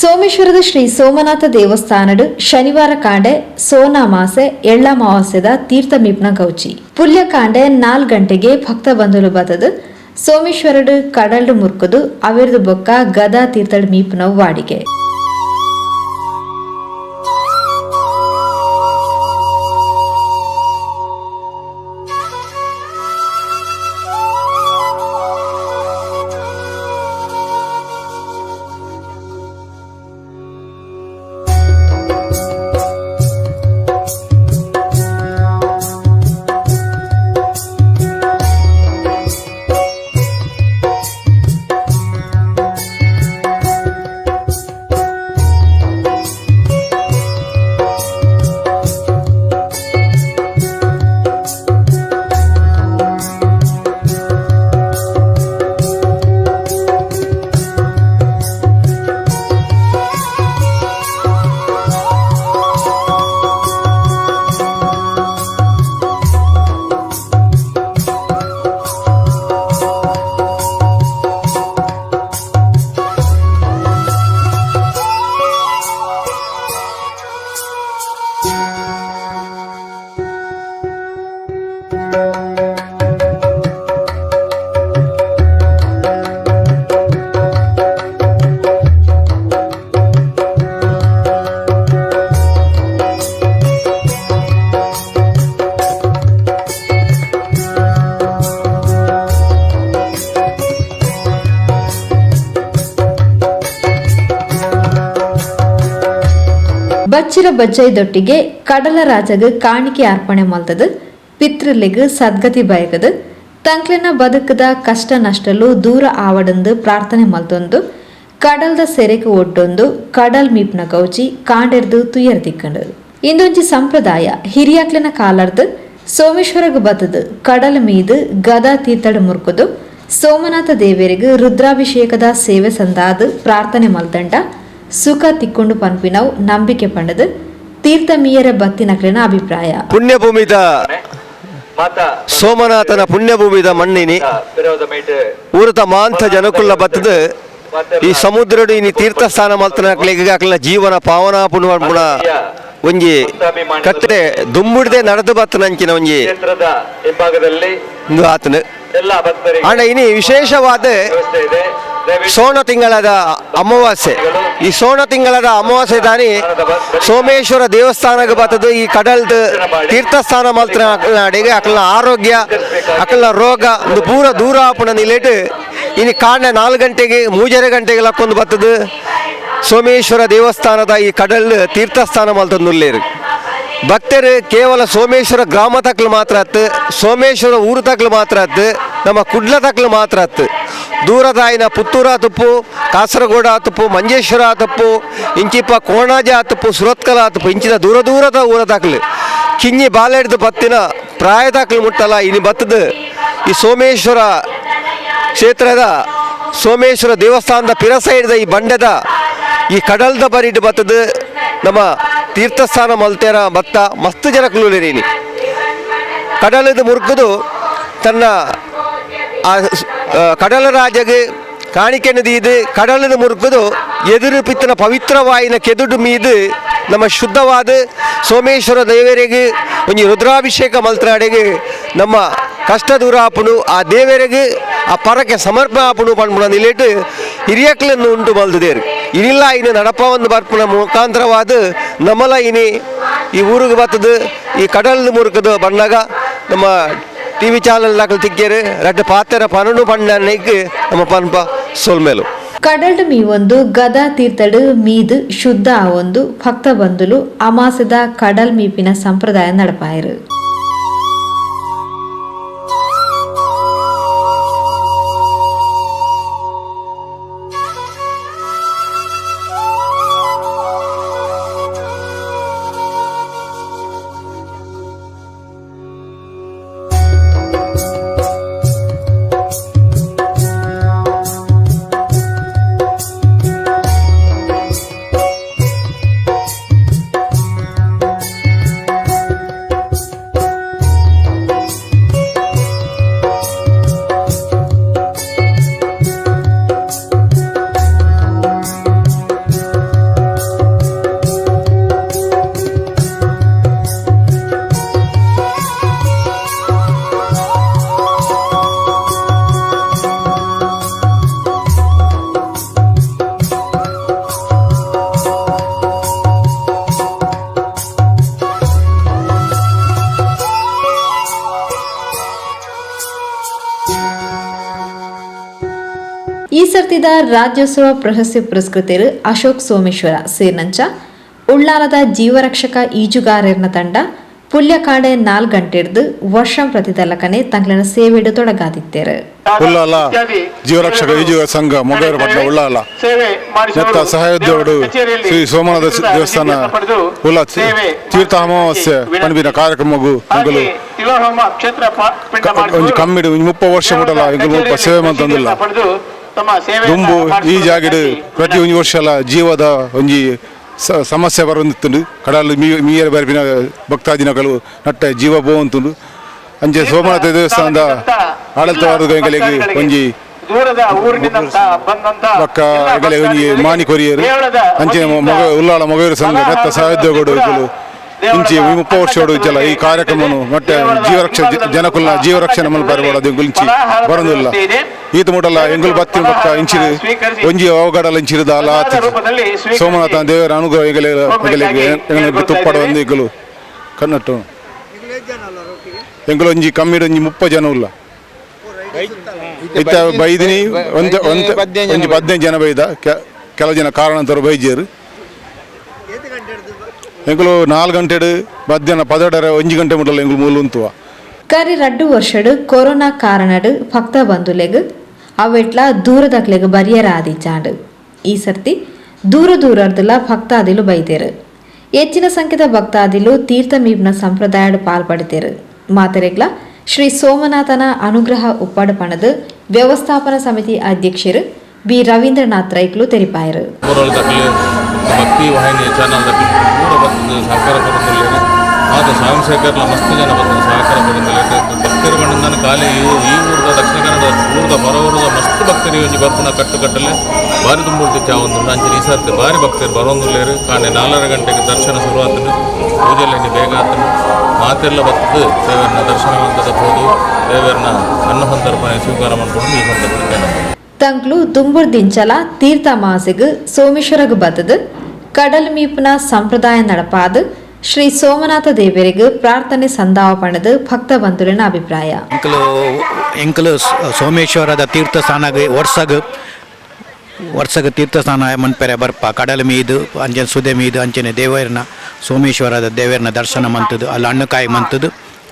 ಸೋಮೇಶ್ವರದ ಶ್ರೀ ಸೋಮನಾಥ ದೇವಸ್ಥಾನಡ್ ಶನಿವಾರ ಕಾಂಡೆ ಸೋನಾಮಾಸೆ ಎಳ್ಳಮಾವಾಸ್ಯದ ತೀರ್ಥ ಮೀಪ್ನ ಗೌಚಿ. ಪುಲ್ಯಕಾಂಡೆ 4 ಗಂಟೆಗೆ ಭಕ್ತ ಬಂಧುಲು ಬತದು ಸೋಮೇಶ್ವರಡು ಕಡಲ್ಡು ಮುರ್ಕುದು ಅವಿರ್ದು ಬೊಕ್ಕ ಗದಾ ತೀರ್ಥಡ್ ಮೀಪುನವು ವಾಡಿಗೆ. ಬಚ್ಚಿರ ಬಜ್ಜೈದೊಟ್ಟಿಗೆ ಕಡಲ ರಾಜಗ್ ಕಾಣಿಕೆ ಅರ್ಪಣೆ ಮಲ್ತದು ಪಿತೃಲೆಗ್ ಸದ್ಗತಿ ಬಯಕದು ತಂಕ್ಲೆನ ಬದುಕದ ಕಷ್ಟ ನಷ್ಟಲು ದೂರ ಆವಡಂದು ಪ್ರಾರ್ಥನೆ ಮಲ್ತೊಂದು ಕಡಲ್ದ ಸೆರೆಕ್ ಒಡ್ಡೊಂದು ಕಡಲ್ ಮೀಪ್ನ ಗೌಚಿ ಕಾಂಡೆರ್ದು ತುಯರ್ ದಿಕ್ಕಂಡು. ಇಂದೊಂಜಿ ಸಂಪ್ರದಾಯ ಹಿರಿಯಾಕ್ಲೆನ ಕಾಲರ್ದು ಸೋಮೇಶ್ವರಗ್ ಬತ್ತದು ಕಡಲ್ ಮೀದು ಗದಾ ತೀರ್ಥಡ್ ಮುರ್ಕುದು ಸೋಮನಾಥ ದೇವರಿಗೆ ರುದ್ರಾಭಿಷೇಕದ ಸೇವೆ ಸಂದಾದು ಪ್ರಾರ್ಥನೆ ಮಲ್ತಂಡ ಸುಖ ತಿಕ್ಕೊಂಡು ಪನ್ಪಿನವು ನಂಬಿಕೆ ಪಂಡದು ತೀರ್ಥ ಮೀಯರ ಬತ್ತಿನಕ್ಲೆನ ಅಭಿಪ್ರಾಯ. ಪುಣ್ಯಭೂಮಿದ ಸೋಮನಾಥನ ಪುಣ್ಯಭೂಮಿದ ಮಣ್ಣಿನಿ ಊರತ ಮಾಂತ ಜನಕುಲ್ಲ ಬತ್ತದ ಈ ಸಮುದ್ರಡು ಇನಿ ತೀರ್ಥಸ್ಥಾನ ಮಲ್ತನಕ್ಲೆಗ್ ಅಕ್ಲೆನ ಜೀವನ ಪಾವನ ಪುಣ್ಯ ಒಂಜಿ ಕಟ್ಟೆ ದುಂಬುಡ್ದೆ ನಡೆದು ಬತ್ತನಂಚಿನ ಒಂಜಿ ಇಂದು ಆತನು. ಆಂಡ ಇನಿ ವಿಶೇಷವಾದ ಸೋಣ ತಿಂಗಳದ ಅಮಾವಾಸ್ಯೆ. ಈ ಸೋಣ ತಿಂಗಳದ ಅಮಾವಾಸ್ಯೆ ದಾನಿ ಸೋಮೇಶ್ವರ ದೇವಸ್ಥಾನಕ್ಕೆ ಬತ್ತದು ಈ ಕಡಲ್ದ ತೀರ್ಥಸ್ಥಾನ ಮಲ್ತನ ಅಡೆಗೆ ಅಕಲ್ನ ಆರೋಗ್ಯ ಅಕಲ್ನ ರೋಗ ಒಂದು ಪೂರ ದೂರ ಆಪುನ ನಿಲೇಟ್ ಇನಿ ಕಾಂಡೆ 4 ಗಂಟೆಗೆ 3.5 ಗಂಟೆಗೆ ಲಕ್ಕೊಂದು ಬತ್ತದು ಸೋಮೇಶ್ವರ ದೇವಸ್ಥಾನದ ಈ ಕಡಲ್ ತೀರ್ಥಸ್ಥಾನ ಮಲ್ತಂದುಲ್ಲೇರು. ಭಕ್ತರು ಕೇವಲ ಸೋಮೇಶ್ವರ ಗ್ರಾಮ ತಕ್ಲು ಮಾತ್ರ ಅತ್ತು, ಸೋಮೇಶ್ವರ ಊರು ತಕ್ಲು ಮಾತ್ರ ಅತ್ತು, ನಮ್ಮ ಕುಡ್ಲ ತಕ್ಲು ಮಾತ್ರ ಅತ್ತು, ದೂರದಾಯಿನ ಪುತ್ತೂರ ತುಪ್ಪು, ಕಾಸರಗೋಡ ಆತುಪ್ಪು, ಮಂಜೇಶ್ವರ ಆತುಪ್ಪು, ಇಂಚಿಪ್ಪ ಕೋಣಾಜ ಆತುಪ್ಪು, ಸುರತ್ಕಲ ಆತುಪ್ಪು, ಇಂಚಿನ ದೂರ ದೂರದ ಊರ ತಕ್ಲು ಕಿಂಜಿ ಬಾಲೆಡ್ದು ಬತ್ತಿನ ಪ್ರಾಯ ತಕ್ಲು ಮುಟ್ಟಲ್ಲ ಇನಿ ಬತ್ತದು ಈ ಸೋಮೇಶ್ವರ ಕ್ಷೇತ್ರದ ಸೋಮೇಶ್ವರ ದೇವಸ್ಥಾನದ ಪಿರ ಸೈಡ್ದ ಈ ಬಂಡೆದ ಈ ಕಡಲ್ದ ಬರಿಡ್ ಬತ್ತದು ನಮ್ಮ ತೀರ್ಥಸ್ಥಾನ ಮಲ್ತೇರ ಬತ್ತ ಮಸ್ತ್ ಜನಕ್ಲು. ಕಡಲದ ಮುರ್ಕುದು ತನ್ನ ಆ ಕಡಲ ರಾಜಗೆ ಕಾಣಿಕೆಯನ್ನು ದೀದು ಕಡಲದ ಮುರ್ಕುದು ಎದುರು ಪಿತ್ತನ ಪವಿತ್ರವಾಯಿನ ಕೆದುಡು ಮೀದು ನಮ್ಮ ಶುದ್ಧವಾದ ಸೋಮೇಶ್ವರ ದೇವರಿಗೆ ಒಂಜಿ ರುದ್ರಾಭಿಷೇಕ ಮಲ್ತ್ರಾಡೆಗೆ ನಮ್ಮ ಕಷ್ಟ ದೂರ ಆಪುಣು, ಆ ದೇವರಿಗೆ ಆ ಪರಕ್ಕೆ ಸಮರ್ಪಣೆ ಆಪುಣು ಪನ್ಪುಣ ನಿಲೇಟು ಹಿರಿಯಕ್ಲನ್ನು ಉಂಟು ಮಲ್ದುದೇರು. ಇನಿಲ್ಲ ಇನ್ನು ನಡಪ ಒಂದು ಬರ್ಪುನ ಮುಖಾಂತರವಾದ ನಮ್ಮಲ ಇನಿ ಈ ಊರಿಗೆ ಬತ್ತದು ಈ ಕಡಲ್ ಮುರುಕದು ಬಣ್ಣಗ ನಮ್ಮ ಟಿ ವಿ ಚಾನಲ್ ದಾಖಲು ತಿಕ್ಕೇರು ರಡ್ಡು ಪಾತೆರ ಪನನು ಪಣ್ಣಕ್ಕೆ ನಮ್ಮ ಪನ್ಪ ಸೊಲ್ಮೇಲು. ಕಡಲ್ಡ್ ಮೀವೊಂದು ಗದಾ ತೀರ್ಥಡು ಮೀದು ಶುದ್ಧ ಆವೊಂದು ಭಕ್ತ ಬಂಧುಲು ಅಮಾಸದ ಕಡಲ್ ಮೀಪಿನ ಸಂಪ್ರದಾಯ ನಡಪಾಯರು. ಸರ್ತಿದ ರಾಜ್ಯೋತ್ಸವ ಪ್ರಶಸ್ತಿ ಪುರಸ್ಕೃತರು ಅಶೋಕ್ ಸೋಮೇಶ್ವರ ಸೇರ್ನಂಚ ಉಳ್ಳಾಲದ ಜೀವರಕ್ಷಕ ಈಜುಗಾರರ್ನ ತಂಡ ಪುಲ್ಯಕಾಡೆ 4 ಗಂಟೆರ್ದು ವರ್ಷಂ ಪ್ರತಿದಲಕನೆ ತಂಗ್ಲನ ಸೇವೆಡು ತೊಡಗಾದಿತ್ತೇರು. ಉಳ್ಳಾಲ ಜೀವರಕ್ಷಕ ಈಜುಗಾರ ಸಂಘ ಮೊಗೇರಪಟ್ಟಣ ಉಳ್ಳಾಲ ನೆತ್ತ ಸಹಯೋದ್ಯೋಗಡು ಶ್ರೀ ಸೋಮನಾಥ ದೇವಸ್ಥಾನ ಉಳ್ಳಾಲ ತೀರ್ಥ ಅಮಾವಾಸ್ಯೆ ಪಣಬಿನ ಕಾರ್ಯಕ್ರಮಗೂ ಎಂಕುಲು ಒಂಜಿ ಕಮ್ಮಿಡು ಒಂಜಿ 30 ವರ್ಷ ಮುಟಲ ಎಂಕುಲು ಮುಲ್ಪ ಸೇವೆ ಮಂತೊಂದುಲ್ಲ. ದುಂಬು ಈ ಜಾಗೆಡ್ ಪ್ರತಿ ಒಂಜಿ ವರ್ಷಲ ಜೀವದ ಒಂಜಿ ಸಮಸ್ಯೆ ಬರೊಂದಿತ್ತುಂಡು. ಕಡಲು ಮೀಯರ ಬರ್ಪಿನ ಭಕ್ತಾದಿನಕಲು ನಟ್ಟ ಜೀವ ಪೋವೊಂತುಂಡು. ಅಂಚೆ ಸೋಮನಾಥ ದೇವಸ್ಥಾನದ ಆಡಳಿತವಾದ ಎಂಕಲೆಗ್ ಒಂಜಿ ಬೊಕ್ಕ ಎಂಕಲೆಗ್ ಒಂಜಿ ಮಾಣಿ ಕೊರಿಯರು. ಅಂಚೆ ಉಳ್ಳಾಲ ಮೊಗವೀರ ಸಂಘ ನೆತ್ತ ಸಹೋದ್ಯೋಗಡು ಎಂಕುಲು ಇಂಚಿ 30 ವರ್ಷೋಡು ಇಜ್ಜಲ ಈ ಕಾರ್ಯಕ್ರಮನು ಮತ್ತೆ ಜೀವರಕ್ಷ ಜನಕುಲ್ನ ಜೀವರಕ್ಷಣೆ ಮಲ್ಪರೆ ಬೋಡಾದ್ ಎಂಕುಲು ಇಂಚಿ ಬರೊಂದುಲ್ಲ. ಈತ ಮುಟಲ ಎಂಕುಲು ಬತ್ತಿನ ಬೊಕ್ಕ ಇಂಚಿರು ಒಂಜಿ ಅವಘಡಲ ಇಂಚಿರು ದಾಲ ಆತಿಜಿ. ಸೋಮನಾಥ ದೇವರ ಅನುಗ್ರಹ ಎಂಕಲೆಗ್ ಎಂಕಲೆಗ್ ತುಪ್ಪಡ ಒಂದು ಎಂಕುಲು ಕನ್ನಟ್ಟು ಎಂಕುಲು ಒಂಜಿ ಕಮ್ಮಿಡ್ ಒಂಜಿ 30 ಜನ ಉಲ್ಲ. ಇತ್ತ ಬೈದಿನಿ ಒಂಜಿ 15 ಜನ ಬೈದ, ಕೆಲವು ಜನ ಕಾರಣಾಂತರ ಬೈಜೇರು. ಎಂಕುಲು 4 ಗಂಟೆಡು ಮಧ್ಯಾಹ್ನ 12:30 1 ಗಂಟೆ ಮುಟಲ ಎಂಕುಲು ಮೂಲು ಉಂತುವ. ಕರಿ 2 ವರ್ಷಡು ಕೊರೋನಾ ಕಾರಣಡು ಭಕ್ತ ಬಂಧುಲೆಗ್ ಅವೆಟ್ಲ ದೂರದಕ್ಲೆಗ್ ಬರಿಯರ ಆದಿಚಾಂಡು. ಈ ಸರ್ತಿ ದೂರ ದೂರರ್ದಲ ಭಕ್ತಾದಿಲು ಬೈದೇರು. ಹೆಚ್ಚಿನ ಸಂಖ್ಯೆದ ಭಕ್ತಾದಿಲು ತೀರ್ಥ ಮೀಪ್ನ ಸಂಪ್ರದಾಯಡ್ ಪಾಲ್ಪಡಿತೇರು. ಮಾತೆರೆಗ್ಲ ಶ್ರೀ ಸೋಮನಾಥನ ಅನುಗ್ರಹ ಉಪ್ಪಾಡು ಪಣದು ವ್ಯವಸ್ಥಾಪನಾ ಸಮಿತಿ ಅಧ್ಯಕ್ಷರು ಬಿ ರವೀಂದ್ರನಾಥ್ ರೈಕ್ಲು ತೆರಿಪಾಯರು. ಭಕ್ತಿ ವಾಹಿನಿ ಚಾನಲ್ ಪೂರ ಬರ್ತದೆ ಸಹಕಾರ ಕೊರೊಂದುಲ್ಲೆರ್. ಆತ ಸ್ವಯಂ ಸೇವಕರ್ಲ ಮಸ್ತ್ ಜನ ಬರ್ತದೆ ಸಹಕಾರ ಕೊರೊಂದುಲ್ಲೆರ್. ಭಕ್ತರು ಪಂಡ ಖಾಲಿ ಈ ಊರದ ದಕ್ಷಿಣ ಕನ್ನಡ ಊರದ ಹೊರ ಊರದ ಮಸ್ತ್ ಭಕ್ತರು ಒಂಜಿ ಬರ್ಪುನ ಕಟ್ಟುಕಟ್ಟಲೆ ಬಾರಿ ದುಂಬುಡ್ದು ಚಾವೊಂದುಂಡು. ಅಂಚನೆ ಈ ಸರ್ತಿ ಬಾರಿ ಭಕ್ತರು ಬರೋಂದುಲ್ಲೆರ್. ಕಾಂಡೆ 4:30 ಗಂಟೆಗೆ ದರ್ಶನ ಶುರು ಆತುಂಡು. ಪೂಜೆಲ್ಲ ಇನಿ ಬೇಗ ಆತುಂಡು. ಮಾತೆಲ್ಲ ಬರ್ತದೆ ದೇವರನ್ನ ದರ್ಶನ ಮಂತದ ಪೋದು ದೇವರನ್ನ ಅನ್ನ ಸಂದರ್ಭ ಸ್ವೀಕಾರ ಮಾಡ್ಕೊಂಡು ಈ ಸಂದರ್ಭ. ತಂಕ್ಲು ದುಂಬುರ್ದಿಂಚಲ ತೀರ್ಥ ಮಾಸೆಗ್ ಸೋಮೇಶ್ವರಗ್ ಬತ್ತದು ಕಡಲ್ ಮೀಪುನ ಸಂಪ್ರದಾಯ ನಡಪಾದು ಶ್ರೀ ಸೋಮನಾಥ ದೇವರಿಗೆ ಪ್ರಾರ್ಥನೆ ಸಂದಾವ ಪಣದು ಭಕ್ತ ಬಂಧುಲಿನ ಅಭಿಪ್ರಾಯ. ಎಂಕಲು ಸೋಮೇಶ್ವರದ ತೀರ್ಥ ಸ್ಥಾನಗ್ ವರ್ಷಗ್ ತೀರ್ಥ ಸ್ಥಾನ ಮನ್ಪೆರೆ ಬರ್ಪ. ಕಡಲ್ ಮೀದು ಅಂಚನೆ ಸುದೆ ಮೀದು ಅಂಚನೆ ದೇವರನ ಸೋಮೇಶ್ವರದ ದೇವರನ ದರ್ಶನ ಮಂತದು ಅಲ್ಲಿ ಹಣ್ಣುಕಾಯಿ ಮಂತದು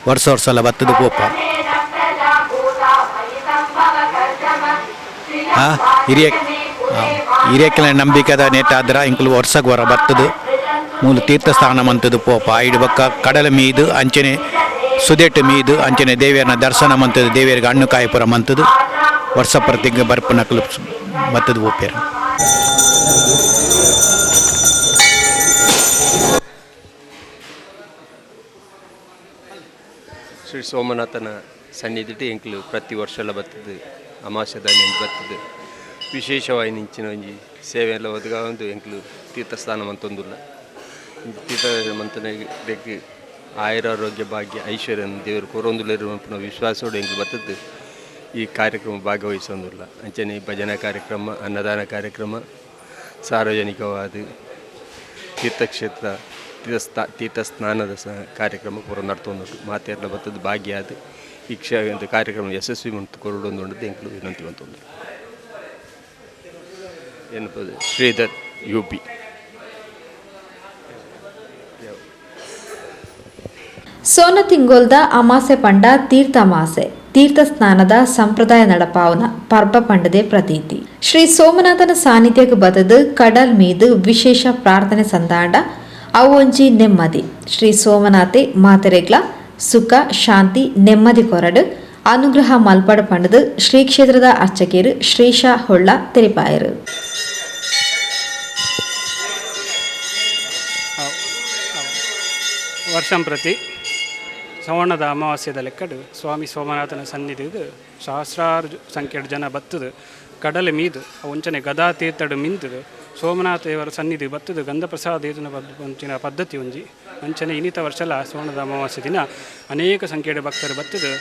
ವರ್ಷ ವರ್ಷಲ ಬತ್ತದು ಪೋಪ. ಹಿರಿಯಕ್ಕಿನ ನಂಬಿಕೆದ ನೆಟ್ಟಾದ್ರ ಎಂಕುಲು ವರ್ಷಗ್ ವರ ಬತ್ತದು ಮೂಲು ತೀರ್ಥಸ್ಥಾನ ಮಂತದು ಪೋಪ. ಐಡು ಬೊಕ್ಕ ಕಡಲ ಮೀದು ಅಂಚನೆ ಸುದೆಟ್ಟು ಮೀದು ಅಂಚನೆ ದೇವಿಯರ್ನ ದರ್ಶನ ಮಂತದು ದೇವಿಯರಿಗೆ ಹಣ್ಣು ಕಾಯಿ ಪೂರ ಮಂತದು ವರ್ಷ ಪ್ರತಿಗೆ ಬರ್ಪುನಕುಲು ಬತ್ತದು ಪೋಪೆರ್. ಶ್ರೀ ಸೋಮನಾಥನ ಸನ್ನಿಧಿಟ್ ಎಂಕುಲು ಪ್ರತಿ ವರ್ಷಲ ಬತ್ತದು ಅಮಾವಾಸ್ಯೆದಾನಿ ಬತ್ತದು ವಿಶೇಷವಾಗಿ ಇಂಚಿನ ಒಂಜಿ ಸೇವೆ ಎಲ್ಲ ಒದಗಾವೊಂದು ಎಂಕುಲು ತೀರ್ಥಸ್ಥಾನ ಮಂತೊಂದುಲ್ಲ. ತೀರ್ಥ ಮಂತನೆಗ್ ಆಯುರಾರೋಗ್ಯ ಭಾಗ್ಯ ಐಶ್ವರ್ಯ ದೇವರು ಕೊರೊಂದುಲ್ಲೆರ್ ಪನ್ಪಿನ ವಿಶ್ವಾಸೋಡು ಎಂಕುಲು ಬತ್ತದು ಈ ಕಾರ್ಯಕ್ರಮ ಭಾಗವಹಿಸೊಂದುಲ್ಲ. ಅಂಚನೆ ಭಜನಾ ಕಾರ್ಯಕ್ರಮ, ಅನ್ನದಾನ ಕಾರ್ಯಕ್ರಮ, ಸಾರ್ವಜನಿಕವಾದ ತೀರ್ಥಕ್ಷೇತ್ರ ತೀರ್ಥಸ್ನಾನದ ಕಾರ್ಯಕ್ರಮ ಪೂರ ನಡ್ತೊಂದುಂಡು. ಮಾತೆರ್ಲ ಬತ್ತದು ಭಾಗ್ಯ ಆದ್ ಈ ಕಾರ್ಯಕ್ರಮ ಯಶಸ್ವಿ ಮಂತ್ ಕೊರೊಡೊಂದುಂಡು ಎಂಕುಲು ವಿನಂತಿ ಮಂತೊಂದುಲ್ಲ. ಎನ್ಪದು ಶ್ರೀಧರ್ ಯು ಪಿ. ಸೋನ ತಿಂಗೊಲ್ದ ಅಮಾಸೆ ಪಂಡ ತೀರ್ಥ ಅಮಾಸೆ ತೀರ್ಥ ಸ್ನಾನದ ಸಂಪ್ರದಾಯ ನಡಪಾವನ ಪರ್ಬ ಪಂಡದೆ ಪ್ರತೀತಿ. ಶ್ರೀ ಸೋಮನಾಥನ ಸಾನ್ನಿಧ್ಯಕ್ಕೆ ಬದದು ಕಡಲ್ ಮೀದು ವಿಶೇಷ ಪ್ರಾರ್ಥನೆ ಸಂದಾಂಡ ಅವೊಂಜಿ ನೆಮ್ಮದಿ. ಶ್ರೀ ಸೋಮನಾಥೆ ಮಾತೆರೆಗ್ಲ ಸುಖ ಶಾಂತಿ ನೆಮ್ಮದಿ ಕೊರಡು ಅನುಗ್ರಹ ಮಲ್ಪಡ ಪಂಡದು ಶ್ರೀ ಕ್ಷೇತ್ರದ ಅರ್ಚಕರು ಶ್ರೀಶಾ ಹೊಳ್ಳ ತೆರಿಪಾಯರು. ವರ್ಷಂ ಪ್ರತಿ ಸವರ್ಣದ ಅಮಾವಾಸ್ಯದ ಲೆಕ್ಕಡು ಸ್ವಾಮಿ ಸೋಮನಾಥನ ಸನ್ನಿಧಿಗೆ ಸಹಸ್ರಾರು ಸಂಖ್ಯೆಡ್ ಜನ ಬತ್ತದು ಕಡಲೆ ಮೀದು ಒಂಚನೆ ಗದಾ ತೀರ್ಥಡು ಮಿಂತದು ಸೋಮನಾಥ ದೇವರ ಸನ್ನಿಧಿ ಬತ್ತದು ಗಂಧಪ್ರಸಾದ ಏತುನ ಒಂಚಿನ ಪದ್ಧತಿ ಒಂಜಿ ಅಂಚನೆ ಇನ್ನಿತ ವರ್ಷಲ ಸೋಮನಾಥ ಅಮಾವಾಸ್ಯೆ ದಿನ ಅನೇಕ ಸಂಖ್ಯೆಡ್ ಭಕ್ತರು ಬತ್ತದು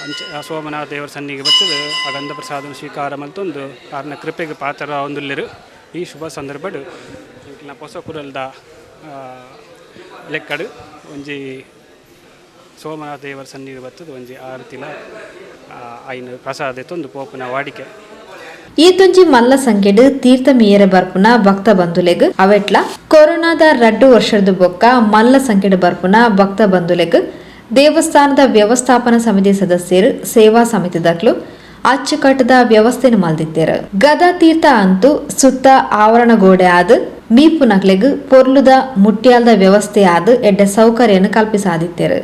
ಅಂಚ ಆ ಸೋಮನಾಥ ದೇವರ ಸನ್ನಿಗೆ ಬತ್ತದು ಆ ಗಂಧಪ್ರಸಾದನ ಸ್ವೀಕಾರ ಮಲ್ತೊಂದು ಆರ್ನ ಕೃಪೆಗೆ ಪಾತ್ರ ಒಂದುಲ್ಲೆರು. ಈ ಶುಭ ಸಂದರ್ಭಡು ಎಂಕ್ಲೆನ ಪೊಸ ಕುರಲ್ದ ಲೆಕ್ಕಡು ಒಂಜಿ ಸೋಮನಾಥ ದೇವರ ಸನ್ನಿಧಿ ಬತ್ತದು ಒಂಜಿ ಆರತಿಲ ಐನು ಪ್ರಸಾದ ಎತ್ತೊಂದು ಪೋಪುನ ವಾಡಿಕೆ. ಈತೊಂಜಿ ಮಲ್ಲ ಸಂಖ್ಯೆಡ್ ತೀರ್ಥ ಮೀಯರೆ ಬರ್ಪುನ ಭಕ್ತ ಬಂಧುಲೆಗ್ ಅವೆಟ್ಲ ಕೊರೋನಾದ ರಡ್ಡು ವರ್ಷದ ಬೊಕ್ಕ ಮಲ್ಲ ಸಂಖ್ಯೆಡ್ ಬರ್ಪುನ ಭಕ್ತ ಬಂಧುಲೆಗ್ ದೇವಸ್ಥಾನದ ವ್ಯವಸ್ಥಾಪನಾ ಸಮಿತಿ ಸದಸ್ಯರು, ಸೇವಾ ಸಮಿತಿದಕ್ಲು ಅಚ್ಚುಕಟ್ಟದ ವ್ಯವಸ್ಥೆನ್ ಮಲ್ದಿತ್ತೇರು. ಗದಾ ತೀರ್ಥ ಅಂತೂ ಸುತ್ತ ಆವರಣ ಗೋಡೆ ಆದ್ ಮೀಪುನಕ್ಲೆಗ್ ಪೊರ್ಲುದ ಮುಟ್ಯಾಲ್ದ ವ್ಯವಸ್ಥೆ ಆದ್ ಎಡ್ಡೆ ಸೌಕರ್ಯನ್ ಕಲ್ಪಿಸಾದಿತ್ತೇರು.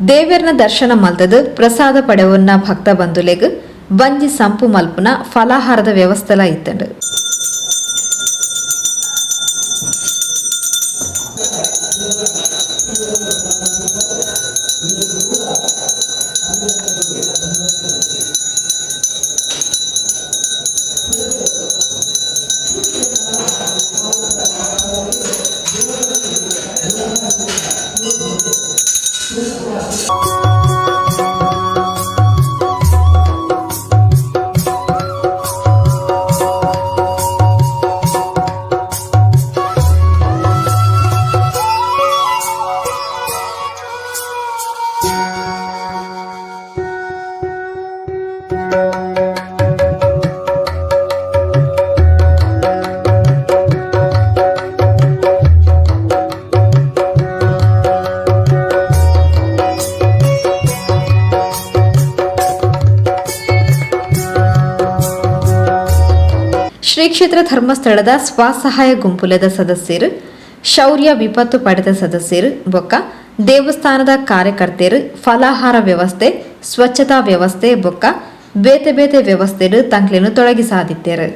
ದೇವೆರ್ನ ದರ್ಶನ ಮಲ್ತದು ಪ್ರಸಾದ ಪಡೆವನ್ನ ಭಕ್ತ ಬಂಧುಲೆಗ್ ಬಂಜಿ ಸಂಪು ಮಲ್ಪುನ ಫಲಾಹಾರದ ವ್ಯವಸ್ಥೆಲ ಇತ್ತಂಡು. ಶ್ರೀ ಕ್ಷೇತ್ರ ಧರ್ಮಸ್ಥಳದ ಸ್ವಸಹಾಯ ಗುಂಪುಲದ ಸದಸ್ಯರು, ಶೌರ್ಯ ವಿಪತ್ತು ಪಡೆದ ಸದಸ್ಯರು, ಬೊಕ್ಕ ದೇವಸ್ಥಾನದ ಕಾರ್ಯಕರ್ತೆರು ಫಲಾಹಾರ ವ್ಯವಸ್ಥೆ, ಸ್ವಚ್ಛತಾ ವ್ಯವಸ್ಥೆ ಬೊಕ್ಕ ಬೇತೆ ಬೇತೆ ವ್ಯವಸ್ಥೆಡು ತಂಕ್ಲೆನು ತೊಡಗಿಸಾದಿತ್ತೇರು.